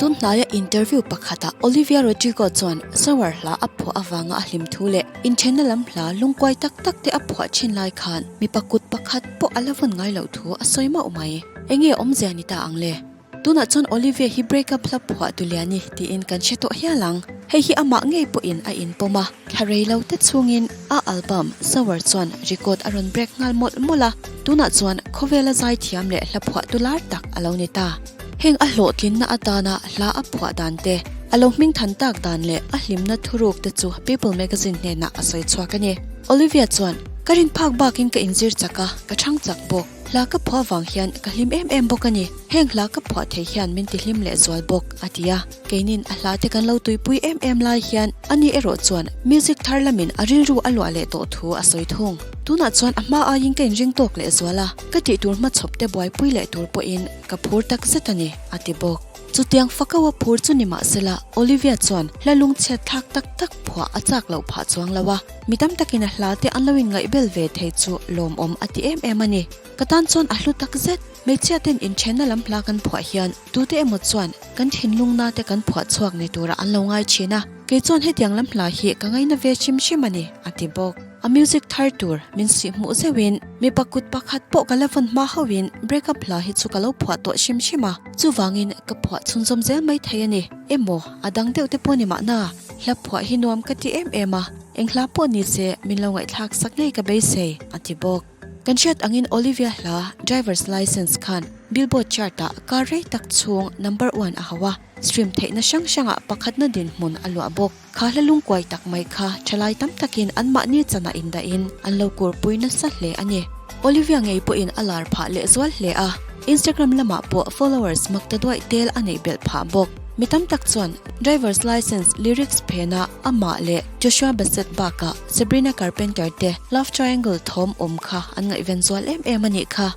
Tun hnaia interview pakhatah Olivia Rodrigo chuan Sour hla a phuah avanga a hlim thu leh inthenna lam hla lungkuai tak tak te a phuah thin lai khan mipa kut pakhat pawh a la vawn ngai loh thu a sawi mauh mai. Enge awmzia ni ta ang le? Tunah chuan Olivia hi breakup hla phuah tu lian i tiin kan hre tawh hial ang. Hei hi amah ngei pawhin a inpawm a, thla rei lo te chhungin a album Sour chuan record a rawn break nghal mawlh mawlh a, tunah chuan khawvela zaithiam leh hla phuah tu lar tak a lo ni ta. Heng a hlawhtlinna atana hla a phuah dan te, a lo hming than tak dan leh a hlimna thuruk te chu People magazine hnenah a sawi chhuak a ni. Olivia chuan, Ka rin phak bakin ka inzir chak a, ka chhang chak bawk. Hla ka phuah vang hian ka hlim em em bawk a ni. Heng hla ka phuah thei hian min ti hlim leh zual bawk, a ti a. Keinin a hla te kan lo tuipui em em lai hian ani erawh chuan music thar lamin a rilru a luah leh tawh thu a sawi thung. Tunah chuan a hma aiin ka inring tawk leh zual a, ka tih tur hmachhawp te buaipui leh tur pawhin ka phur tak zet a ni, a ti bawk. Chutiang fakaua phur chu ni mahsela Olivia chuan hla lungchhiat thlak tak tak phuah a chak loh phah chuang lo a, mi tam takin a hla te an lo inngaih bel ve thei chu lawmawm a ti em em a ni. Ka tan chuan a hlu tak zet. Hmeichhia ten inthenna lam hla kan phuah hian tute emaw chuan kan thinlungna te kan phuah chhuak ni turah an lo ngai thin a, kei chuan hetiang lam hla hi ka ngaina ve hrim hrim a ni, a ti bawk. A music thar tur min sih hmuh zeuhin mipa kut pakhat pawh ka la vawn hma hauhin break up hla hi chu ka lo phuah tawh hrim hrim a, chuvangin ka phuah chhunzawm zel mai thei a ni. Emaw a dang deuh te pawh ni mahna, hla phuah hi nuam ka ti em em a, eng hla pawh ni se min lo ngaihthlak sak ngei ka beisei, a ti bawk. Kan hriat angin Olivia hla Driver's Licence khan Billboard chart-ah kar rei tak chhung number one a hauh a, stream theihna hrang hrangah pakhatna dinhmun a luah bawk. Kha hla lungkuai tak mai kha thalai tam takin anmahni chanah indahin an lo kurpui nasa hle a ni. Olivia ngei pawhin a lar phah lehzual hle a, Instagram lamah pawh followers makta duaih tel a neih belh phah bawk. Mi tam tak chuan Driver's Licence lyrics phena amah leh Joshua Bassett bakah Sabrina Carpenter te Love Triangle thawm awm kha an ngaihven zual em em a nih kha.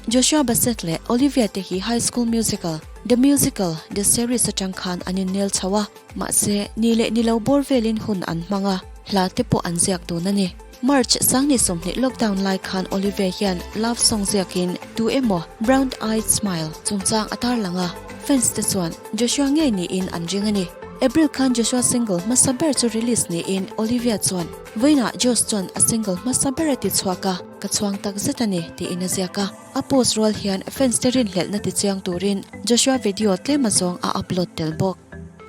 Joshua Bassett leh Olivia te hi High School Musical, The Musical, The Series atang khan an innel chho a, mahse ni leh ni lo bawr velin hun an hmang a, hla te pawh an ziak dun a ni. March 2020 lockdown lai khan Olivia hian love song ziakin tu emaw Brown Eyed Smile chungchang a tarlang a, fans te chuan Joshua ngei niin an ring a ni. April khan Joshua single hmasa ber chu release niin Olivia chuan vawiinah Josh chuan a single hmasa ber a ti chhuak a, ka chhuang tak zet a ni tiin a ziak a. A post rual hian fans te rinhlelhna ti chiang turin Joshua video tlem azawng a upload tel bawk.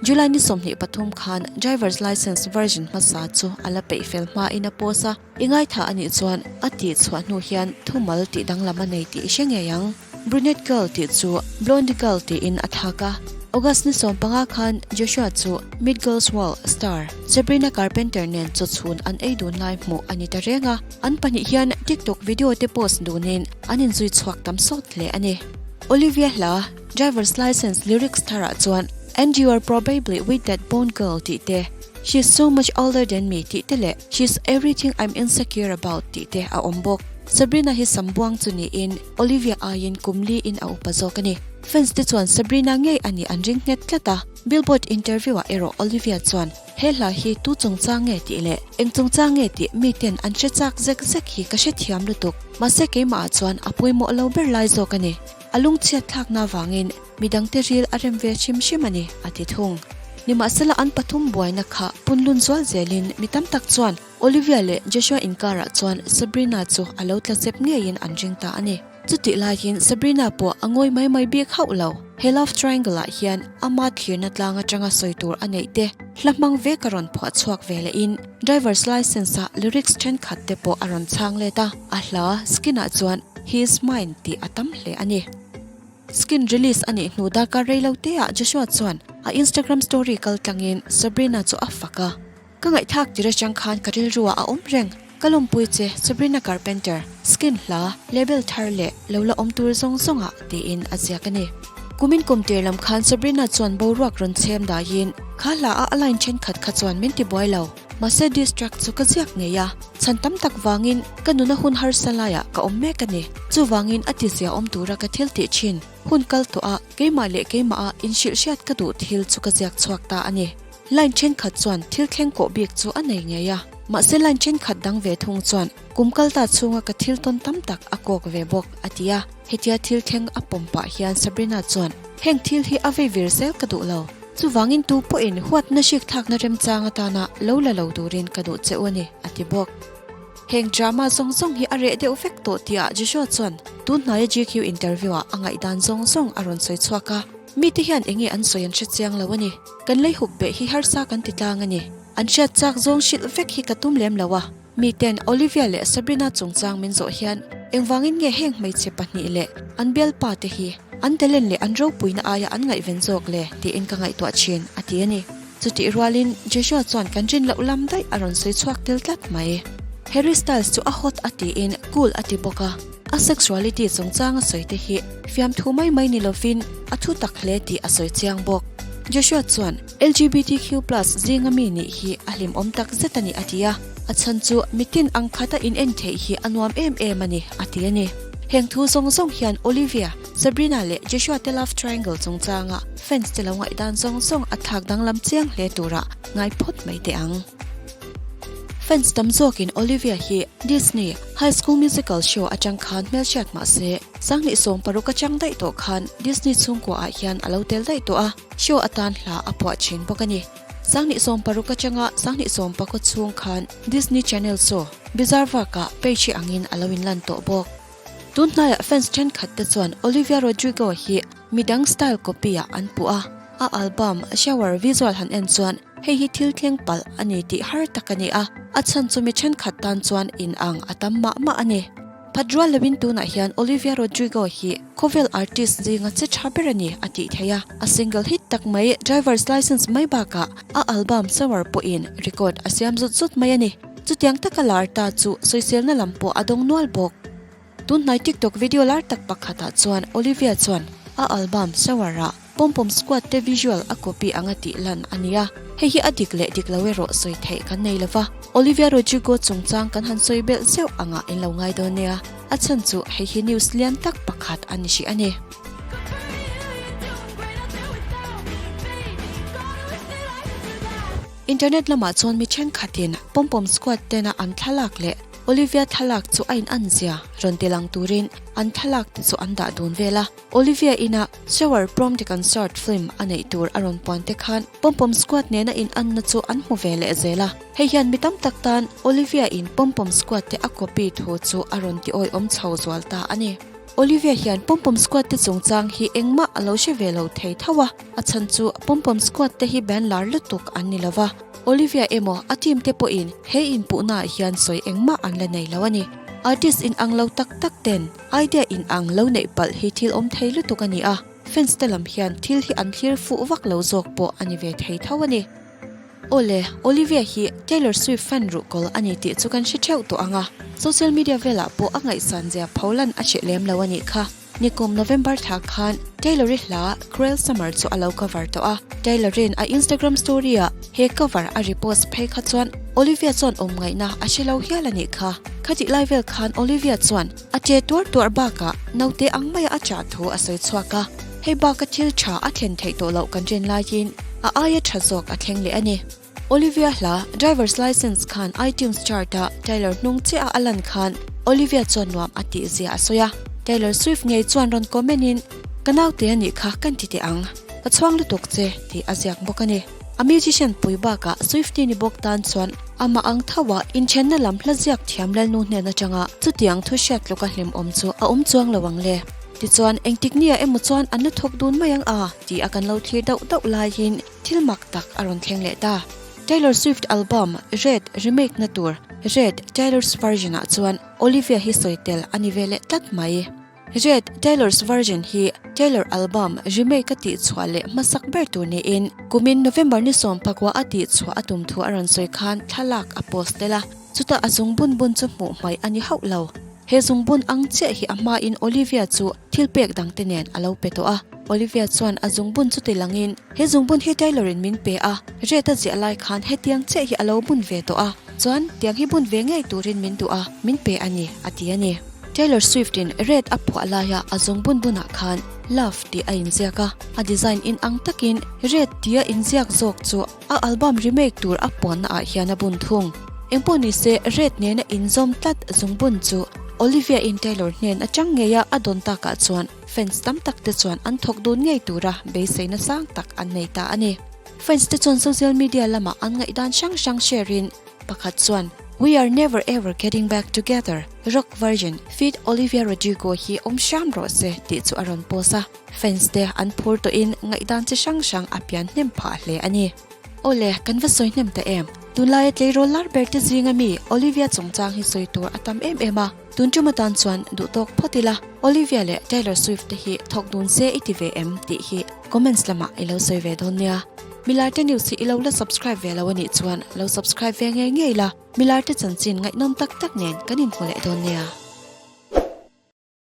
July ni 23 khan driver's licence version hmasa chu a la peih fel hmain a post a, i ngaithla a nih chuan a tih chhuah hnu hian thumal tih danglam a nei tih i hre ngei ang. Brunette girl tih chu blonde girl tiin a thlak a. August ni 15 khan Joshua chu Meet Girls World star Sabrina Carpenter nen chaw chhun an ei dun lai hmuh a ni ta reng a. An pahnih hian TikTok video te post dunin an inzui chhuak tam sawt hle a ni. Olivia hla Driver's Licence lyrics tharah chuan And you are probably with that bone girl tih te, She's so much older than me tih te leh She's everything I'm insecure about tih te a awm bawk. Sabrina hi sambuang chu niin Olivia aiin kum li in a upa zawk a ni. Fans te chuan Sabrina ngei a nih an ring nghet tlat a. Billboard interview ah erawh Olivia chuan he hla hi tu chungchang nge tih leh eng chungchang nge tih mi ten an hre chak zek zek hi ka hrethiam lutuk. Mahse keimah ah chuan a pawimawh lo ber lai zawk a ni. A lungchhiat thlakna avangin midangte ril a rem ve hrim hrim a ni, a ti thung. Nimahsela an pathum buaina kha punlun zual zelin mi tam tak chuan Olivia leh Joshua inkarah chuan Sabrina chu a lo tla zep ngeiin an ring ta a ni. Chutih laiin Sabrina pawh a ngawi mai mai bik hauh lo. He love triangle ah hian ama thlirna tlang atanga sawi tur a neih te hla hmang vek a rawn phuah chhuak ve lehin driver's licence ah lyrics thenkhat te pawh a rawn chhang let a, a hla skin ah chuan He is mine tih a tam hle a ni. Skin release a nih hnu darkar rei lo te ah Joshua chuan a Instagram story kal tlangin Sabrina chu a fak a. Ka ngaihthlak tir atang khan ka rilru ah a awm reng. Ka lawmpui che Sabrina Carpenter, skin hla, label thar leh lo la awm tur zawng zawng ah tiin a ziak a ni. Kumin kum tir lam khan Sabrina chuan boruak rawn chhem daiin kha hla a a line thenkhat kha chuan min ti buai lo. Mahse diss track chu ka ziak ngei a, chhan tam tak vangin ka nuna hun harsa laiah ka awm mek a ni. Chuvangin a tizia awm tura ka thil tih thin hun kal tawh a, keimah leh keimah a inhrilh hriat ka duh thil chu ka ziak chhuak ta a ni. Line thenkhat chuan thil thleng kawh bik chu a nei ngei a. Mahse line thenkhat dang ve thung chuan kum kal ta chhunga ka thil tawn tam tak a kawk ve bawk, a ti a. Hetia thil thleng a pawm pah hian Sabrina chuan, Heng thil hi a vei vir zel ka duh lo. Chuvangin tu pawhin huatna hrik thlakna remchang atana lo la lo turin ka duh che u a ni, a ti bawk. Heng drama zawng zawng hi a reh deuh vek tawh tihah Joshua chuan tun hnaia GQ interview-ah a ngaihdan zawng zawng a rawn sawi chhuak a. Mite hian enge an sawi an hre chiang lo a ni. Kan lei hup beh hi harsa kan ti tlang a ni. An hriat chak zawng hrilh vek hi ka tum lem lo a. Miten Olivia leh Sabrina chungchang min zawh hian engvangin nge heng hmeichhe pahnih leh an bialpa te hi an talent leh an ropuina aia an ngaihven zawk le tiin ka ngaihtuah thin, a ti a ni. Chutih rualin Joshua chuan kan rin loh lam daih a rawn sawi chhuak tel tlat mai. Harry Styles chu a hot a tiin cool a ti bawk a, a sexuality chungchang a sawi te hi fiamthu mai mai ni lovin a thu tak hle tih a sawi chiang bawk. Joshua chuan LGBTQ plus zinga mi nih hi a hlimawm tak zet a ni a ti a, a chhan chu mitin ang khata in en theih hi a nuam em em a ni a ti a ni. Heng thu zawng zawng hian Olivia, Sabrina leh Joshua te love triangle chungchanga fans te lo ngaihdan zawng zawng a thlak danglam chiang hle turah ngai phawt mai teh ang. Fans tam zawkin Olivia hi Disney High School Musical show atang khan hmelhriat mah se, 2016 atang daih tawh khan Disney chhungkua ah hian a lo tel daih tawh a, show atan hla a phuah thin bawk a ni. 2016 atanga 2014 chhung khan Disney Channel show Bizarre Work-ah Paige angin a lo inlan tawh bawk. Tun hnaiah fans thenkhat te chuan Olivia Rodrigo hi midang style copy ah an puh a, a album Shower visual han en chuan hei hi thil thleng palh a ni tih har tak a ni a, a chhan chu mi thenkhat tan chuan in ang a tam mah mah a ni. Phat rual loin tunah hian Olivia Rodrigo hi khawvel artist zinga che tha ber a ni a tih theih a, a single hit tak mai Driver's License mai bakah a album Shower pawhin record a siam zut zut mai a ni. Chutiang taka lar ta chu sawiselna lam pawh a dawng nual bawk. Tunhnai TikTok video lar tak pakhatah chuan Olivia chuan a album Shower-ah Pom Pom Squad te visual a copy anga tih lan a ni a, hei hi a dik leh dik lo erawh sawi theih kan nei lova. Olivia Rodrigo chungchang kan han sawi belh zeuh angah in lo ngai dawn nia, a chhan chu hei hi news lian tak pakhat a ni hrih a ni. Internet lamah chuan mi thenkhatin Pom Pom Squad tena an thlalak leh Olivia thlalak chu a in an zia rawn ti lang turin an thlalak te chu an dah dun vel a. Olivia ina Shower Prom The Concert film a neih tur a rawn puan te khan Pom Pom Squad nena in anna chu an hmu ve leh zel a. Hei hian mi tam tak tan Olivia in Pom Pom Squad te a copy thu chu a rawn ti awihawm chho zual ta a ni. Olivia hian Pom Pom Squad te chungchang hi engmah a lo hre ve lo thei tho a, a chhan chu Pom Pom Squad te hi band lar lutuk an ni lo va, Olivia emaw a team te pawhin he inpuhnaah hian sawi engmah an la nei lo a ni. Artist inang lo tak tak ten idea inang lo neih palh hi thil awm thei lutuk a ni a, fans te lam hian thil hi an thlir fuh vak lo zawk pawh a ni ve thei tho a ni. Awle, Olivia hi Taylor Swift fan ruhkawl a ni tih chu kan hre theuh tawh ang a, social media velah pawh a ngaihsan zia pholan a hreh lem lo a nih kha. Nikum November thla khan Taylor-i hla Cruel Summer chu a lo cover tawh a, Taylor-i'n a Instagram story-ah he cover a repost phei kha chuan Olivia chuan awm ngaihna a hre lo hial a nih kha. Khatih lai vel khan Olivia chuan a che tuar tuar bakah naute ang maia a chah thu a sawi chhuak a, hei baka thil tha a thlen theih tawh loh kan rin laiin a aia tha zawk a thleng leh a ni. Olivia hla Driver's License khan iTunes chart-a Taylor hnung chiah a a lan khan Olivia chuan nuam a tih zia a sawi a, Taylor Swift ngei chuan rawn comment in, Ka naute a nih kha kan ti teh ang, ka chhuang lutuk che tih a ziak bawk a ni. A musician pui bakah Swiftie ni bawk tan chuan amah ang tho a inthenna lam hla ziak thiam lalnu hnen atanga chutiang thu hriat tluka hlimawm chu a awm chuang lo ang le. Tichuan, engtik nia emaw chuan an la thawk dun mai ang a tih a kan lo thlir dauh dauh laiin thil mak tak a rawn thleng leh ta. Taylor Swift album Red remake na tur Red, Taylor's Version ah chuan Olivia hi sawi tel a ni ve leh tlat mai. Red, Taylor's Version hi Taylor album remake a tihchhuah leh hmasak ber tur niin kumin November ni sawmpakua a tihchhuah a tum thu a rawn sawi khan thlalak a post tel a, chutah a zungbun bun chu hmuh hmaih a ni hauh lo. He zungbun ang chiah hi a hmain Olivia chu thil pek dangte nen a lo pe tawh a, Olivia chuan a zungbun chu ti langin, He zungbun hi Taylor-in min pe a, Red a ziah lai khan hetiang chiah hi a lo bun ve tawh a, chuan tiang hi bun ve ngei turin min duh a, min pe a ni, a ti a ni. Taylor Swift-in Red a phuah laia a zungbun bunah khan Love tih a inziak a, a design inang takin Red tia inziak zawk chu a album remake tur a puanna ah hian a bun thung. Engpawh nise Red nena inzawm tlat zungbun chu Olivia in Taylor hnen atang ngeia a dawn takah chuan fans tam tak te chuan an thawk dun ngei tura beiseina sang tak an nei ta a ni. Fans te chuan social media lamah an ngaihdan hrang hrang share in pakhat chuan We are never ever getting back together, Rock version feat Olivia Rodrigo hi awm hram rawh se tih chu a rawn post a. Fans te an phur tawhin ngaihdan chi hrang hrang a pian hnem phah hle a ni. Awle, kan va sawi hnem ta em? Tunlaia tleirawl lar ber te zinga mi Olivia chungchang hi sawi tur a tam em em a, tun tum atan chuan duh tawk phawt ila, Olivia leh Taylor Swift te hi thawk dun se i ti ve em tih hi comments lamah i lo sawi ve dawn nia. Milarte news hi i lo la subscribe ve lo anih chuan lo subscribe ve ngei ngei la, milarte chanchin ngaihnawm tak tak nen kan inhmu leh dawn nia.